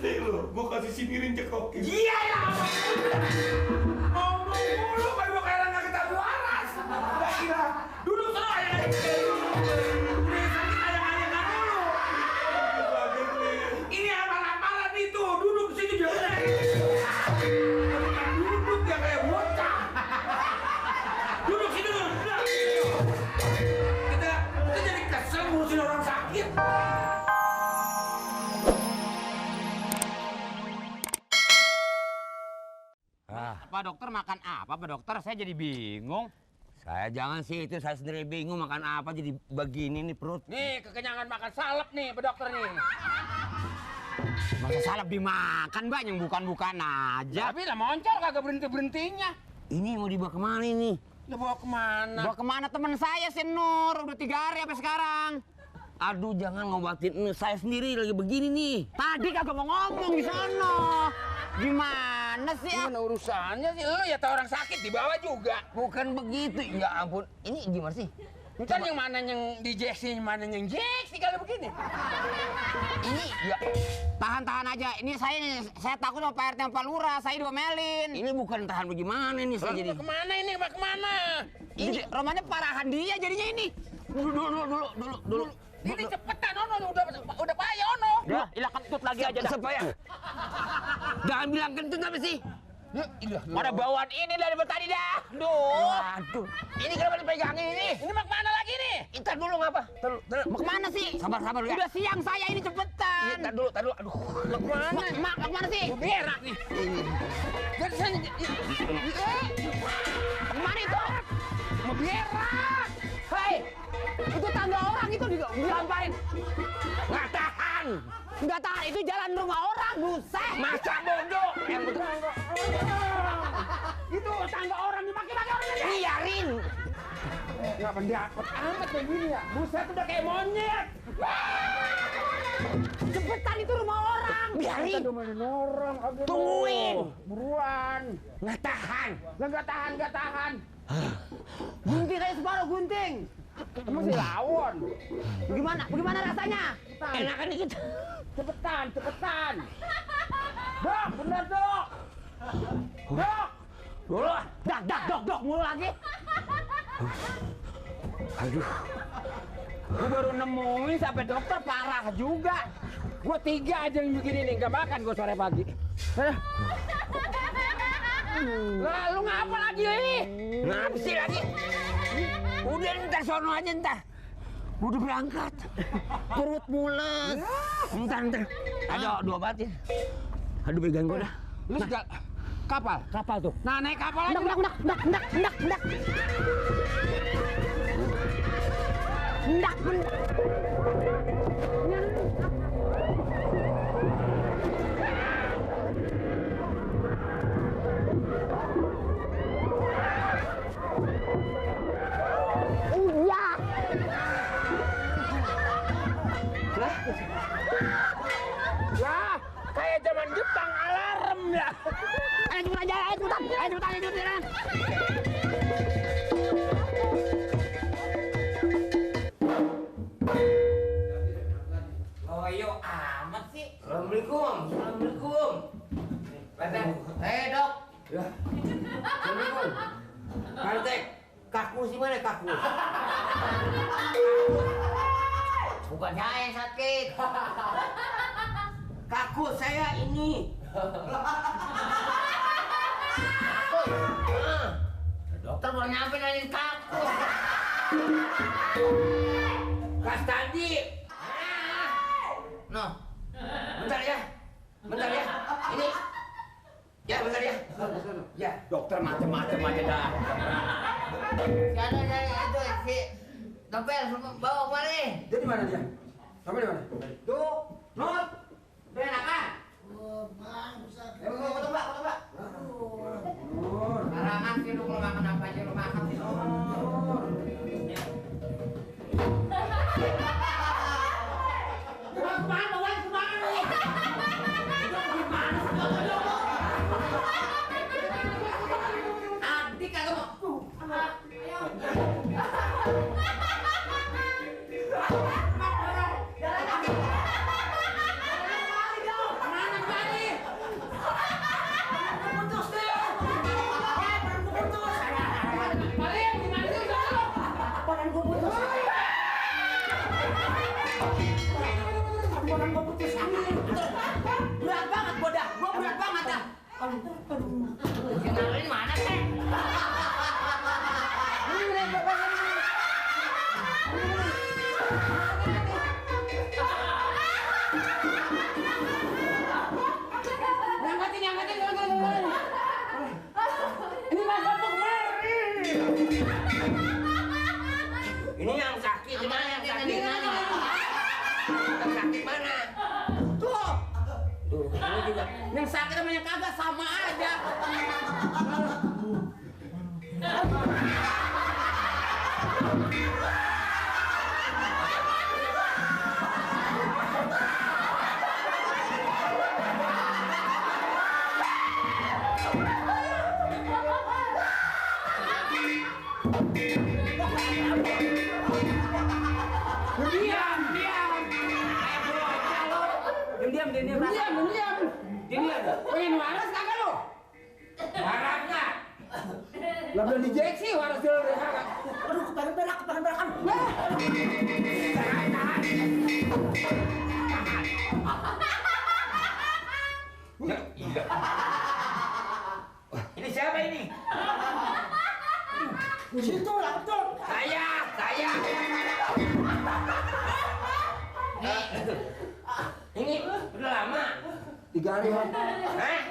deh lo, gua kasih sinirin cekokin. Iya ya. Ngomong mulu, gua kayak orang nggak ketahui waras. Gak kira. Duduk sana ya. Udah sakit ayang-ayangan dulu. Ini apal-apalan itu. Duduk di situ juga. Duduk ya kayak bocah. Duduk situ dulu. Kita jadi kesel ngurusin orang sakit. Pak dokter makan apa Pak dokter? Saya jadi bingung. Saya jangan sih, itu saya sendiri bingung makan apa jadi begini nih perut. Nih kekenyangan makan salep nih Pak dokter nih. Masa salep dimakan Mbak, yang bukan-bukan aja. Tapi lah moncol kagak berhenti-berhentinya. Ini mau dibawa kemana ini? Lah bawa kemana? Bawa kemana teman saya si Nur, udah 3 hari sampai sekarang. Aduh jangan ngobatin saya sendiri lagi begini nih. Tadi kagak mau ngomong di sono. Gimana sih? Gimana urusannya sih? Lu ya tau orang sakit dibawa juga. Bukan begitu, ya ampun. Ini gimana sih? Kan yang mana yang di Jeksi, yang mana yang Jeksi kalau begini. Ini ya tahan-tahan aja. Ini saya takut sama Pak RT sama Pak Lurah, saya diomelin. Ini bukan tahan bagaimana ini saya jadi. Kemana ini? Pak kemana? Ini romanya parahan dia jadinya ini. Dulu. Ini cepetan Ono, udah payah Ono. Ya, ilah kentut lagi aja dah. Supaya. Jangan bilang kentut apa sih? Mana bawaan ini dari tadi dah. Aduh. Ini kenapa dipegangin ini? Ini mau kemana lagi nih? Ntar dulu ngapa? Mau kemana sih? Sabar ya. Udah siang saya ini cepetan. Ntar dulu. Aduh. Mau kemana? Mak, mau kemana sih? Mau berak nih. Jadi sana. Kemana itu? Mau berak. Hei, itu tangga orang itu digamparin. Nggak tahan. Nggak tahan, itu jalan rumah orang, buset. Masa bodoh. Itu tangga orang dimaki-maki orang aja. Biarin. Nggak pendapat amat kayak gini ya. Buset udah kayak monyet. Cepetan itu rumah orang. Biarin. Kita domain orang. Tungguin. Buruan. Nggak tahan. Nggak tahan. Gunting aja separuh gunting. Kamu si lawon. Bagaimana rasanya? Enakan dikit. Cepetan. Dok, bener dok. Dok. Dulu. Dok mulu lagi. Aduh. Gue baru nemuin sampai dokter parah juga. Gue 3 aja yang begini nih, nggak makan gue sore pagi. Lah, lu ngapa lagi ini? Ngapa sih lagi? Udah ntar sono aja ntar. Udah berangkat. Perut mules. Ntar. Ada diobatin. Aduh pegang gua dah. Lu segala... Kapal tuh. Nah, naik kapal aja. Ndak. Lah, kayak zaman Jepang alarm ya. Ayo cepetan. Loyo amat sih. Assalamualaikum. Dok. Ya. Assalamualaikum. Partek, kakus di mana kakus? Bukan saya yang sakit. Kakus saya ini. Dokter baru nyampe nanyain kakus. Kas tadi. No. Bentar ya. Ini. Ya, bentar ya. Ya, dokter macam-macam aja dah. Siapa itu si Dompet bawa kemari. Dia di mana dia? Kamu di mana? Tuh, Not. Udah enakan? Ya, foto Mbak. Karangan sih lu kalau makan apa aja lu makan sih. Adik kagak mau. Jalan kaki. Tabungan gua putus angin. Berat banget gua dah. Gua berat banget dah. Kenalin mana sih? Angkatin. Ini mah bapak kemari. Ini yang sakit, mana yang sakit? Yang sakit mana? Tuh, ini juga. Yang sakit sama yang kagak sama aja. Diam. Pengen waras kagak lo? Waras nggak? Lah belum dijeksi waras dulu deh. Aduh, kepengen berak. Ini siapa ini? Situ lah betul. Saya. Ini udah lama. 3 hari. Hah?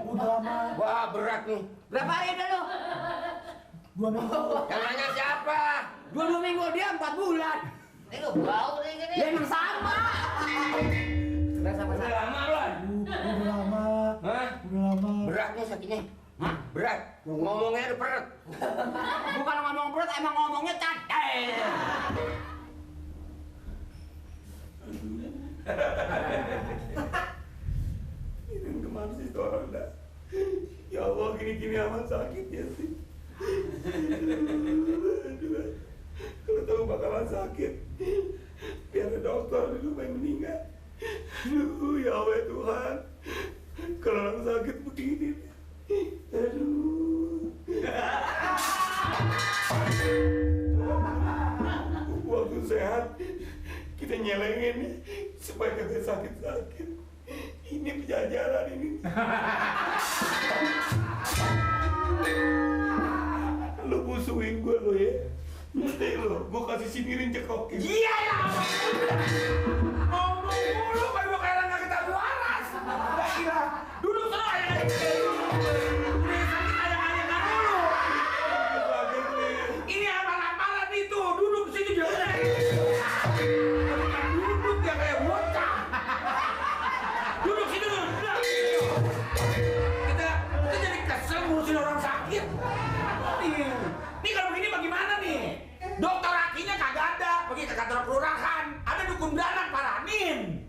Udah lama. Wah berat nih. Berapa hari dah lu? 2 minggu. Yang nanya siapa? 2 minggu dia 4 bulan. Ini lu bau nih gini. Ya emang sama. Udah lama loh. Udah lama. Hah? Udah lama. Berat nih sakitnya. Hah? Berat. Ngomongnya udah perut. Bukan ngomong perut, emang ngomongnya cadel. Ini kemana sih itu orang dah? Ya Allah, gini-gini amat sakitnya sih. Aduh, kalau tahu bakalan sakit, biar ada dokter dulu yang meninggal. Aduh, ya Allah Tuhan, kalau orang sakit begini, aduh. Waktu sehat, kita nyelengin supaya kagak sakit-sakit. Ini penjajaran ini. Lu musuhin gue lo ya. Nanti lo, gue kasih sinirin cekokin. Iya ya. Ngomong mulu, kayak gua kayak nggak ketahui waras. Gak kira. Duduk sana ayah. Udah sakit ayah dulu. Ini amalan-amalan itu. Duduk di sini juga. Duduk ya kayak bocah. Duduk sini dulu. Kita jadi kesel ngurusin orang sakit. Nih kalau begini bagaimana nih? Dokter akinya kagak ada. Pergi ke kantor kelurahan. Ada dukun beranak paranin.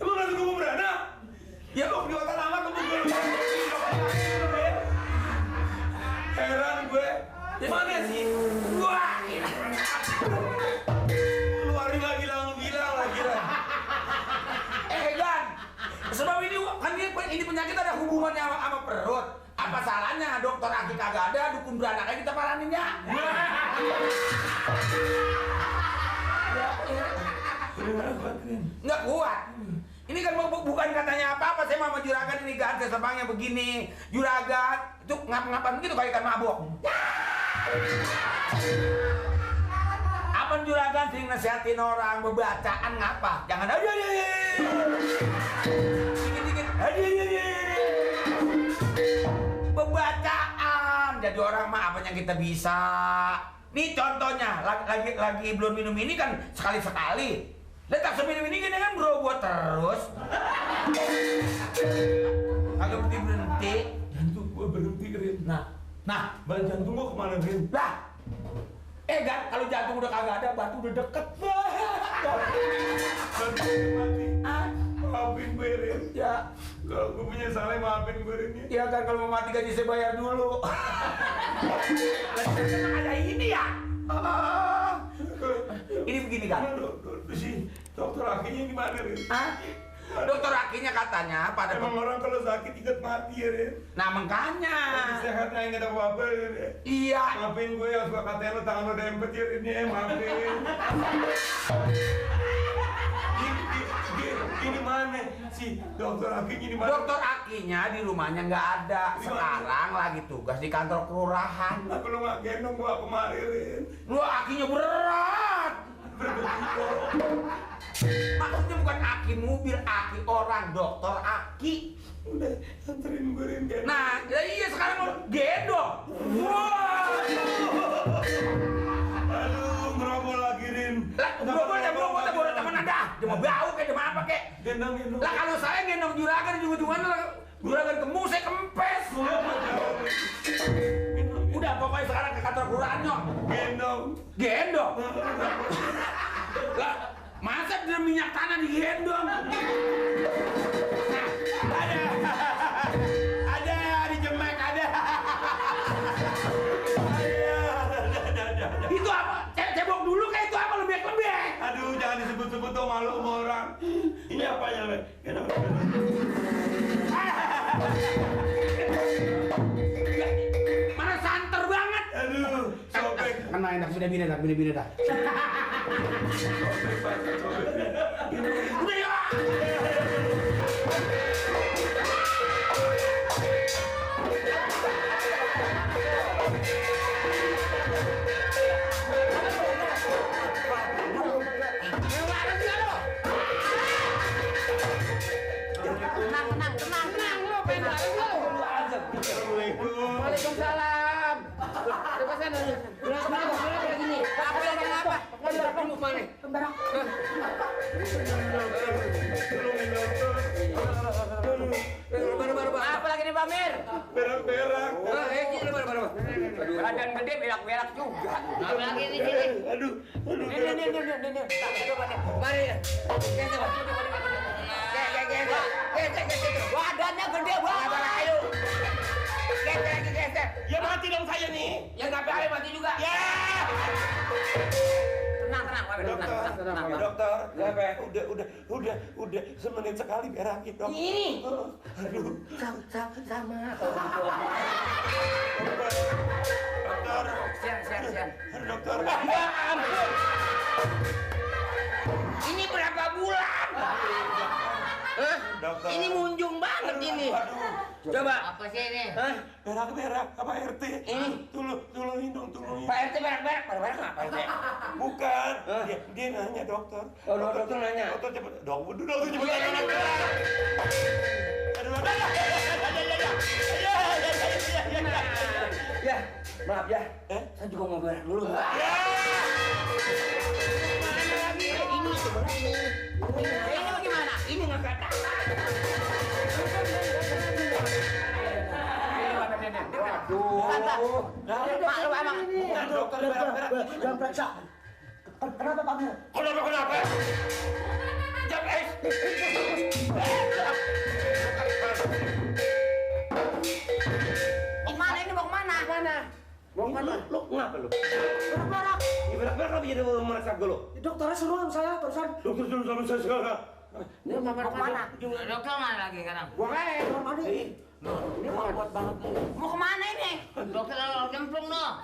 Emang ada gue beranak? Ya lu di otak lama tuh gue. Heran gue. Mana sih? Wah. Keluarin lagi gilang lagi lah. Gan. Sebab ini penyakit ada hubungannya sama perut. Apa salahnya dokter aki kagak ada, dukun beranaknya kita paranin ya? Nggak kuat. Ini kan bukan katanya apa-apa, saya sama juragan ini ganti sebangnya begini. Juragan, itu ngap-ngapan begitu kayak ikan mabuk. Apa juragan sering nasihatin orang, bebacaan ngapa? Jangan aja dikit-dikit, bebacaan. Jadi orang mah apa yang kita bisa. Nih contohnya, lagi belum minum ini kan sekali-sekali. Letak seminum ini gini kan bro buat terus. Agak berhenti. Jantung gue berhenti, Rin. Nah, Ban jantung gue kemana, Rin? lah. Gan, kalau jantung udah kagak ada, batu udah deket. Jantung mati. Maafin gue, Rin. Ya, Kalau gue punya salah, maafin gue, Rin. ya kan kalau mau mati gaji saya bayar dulu. Ada ini ya. Ini begini kan. Si dokter akinya gimana, Rin? Dokter akinya katanya pada Emang orang kalau sakit ingat mati ya, Rin? nah makanya. Sehatnya yang ada apa-apa, Rin. Iya. Maafin gue yang suka katanya lo tangan lo dempet ya, Rin. Ya, maafin. Ini mana si dokter Akinya di mana? Dokter Akinya di rumahnya nggak ada. Sekarang lagi tugas di kantor kelurahan. Tapi lu nggak gendong gua kemarin. Lu Akinya berat. Maksudnya bukan aki mobil, aki orang, dokter Aki. Udah anterin gue gendong. Nah, ya iya sekarang lu gendong. Wah. Aduh, ngerobol lagi Rin. Lah, bro, teman Anda. Dia mau bau kayak dia apa kek. Gendong. Lah kalau saya gendong juragan di ujung-ujungan juragan kemu saya kempes. Udah pokoknya sekarang ke kantor kelurahan nyok. Gendong. Lah, masa dia minyak tanah digendong? Nah, ada di Jemek ada. Itu apa? Cebok dulu kayak itu apa lebek-lebek? Aduh, jangan disebut-sebut dong, malu sama orang. Ini apanya, Bek? Mana santer banget? Aduh, sobek. Kan main dah, bini dah. Udah ya. Tenang lo, pengen lo. Waalaikumsalam. Terima kasih. Kenapa gini? Apa? Kenapa mau mana? Pembarang. Apa lagi nih Pamir? Berak-berak. Baru. Badan gede berak-berak juga. Apa lagi di sini? Aduh. Ini. Mari. Badannya gede banget. Ayo. Geser. Ya mati dong saya nih. Ya nggak apa-apa mati juga. Ya. Tenang. Dokter. Udah semenit sekali berakin dok. Ini. Aduh. Sama. Dokter. Sian. Dokter. Ya ampun. Ini berapa bulan? Dokter. Ini munjung banget ini. Aduh. Coba. Apa sih ini? Berak apa RT? Ini. Tolongin dong. Pak RT berak-berak apa RT? Bukan. Dia nanya dokter. Oh, dokter nanya. Dokter cepet. Dokter cepet. Ya, maaf ya. Saya juga mau berak dulu. Ini bagaimana? Ini nggak kata. Malu emang. Bukan dokter berak. Jangan periksa. Kenapa Pak Mir? Kenapa? Jam es. Mau kemana ini? Mau kemana? Lu ngapa lu? Berak-berak. Berak apa jadi merasa gue lu? Dokternya suruh sama saya barusan. Dokter suruh sama saya sekarang. Ini mau kemana? Dokter mana lagi sekarang? Buang air, kamar mandi. Ini kuat banget. Mau kemana ini? Dokter jemplung dong.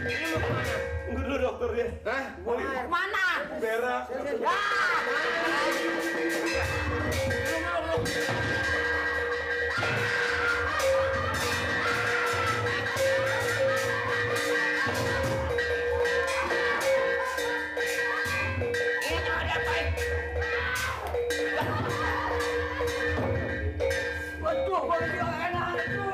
Ini mau kemana? Enggak dulu dokter ya. Mau kemana? Berak. Ini cuma diapain? Waduh, boleh juga enak itu.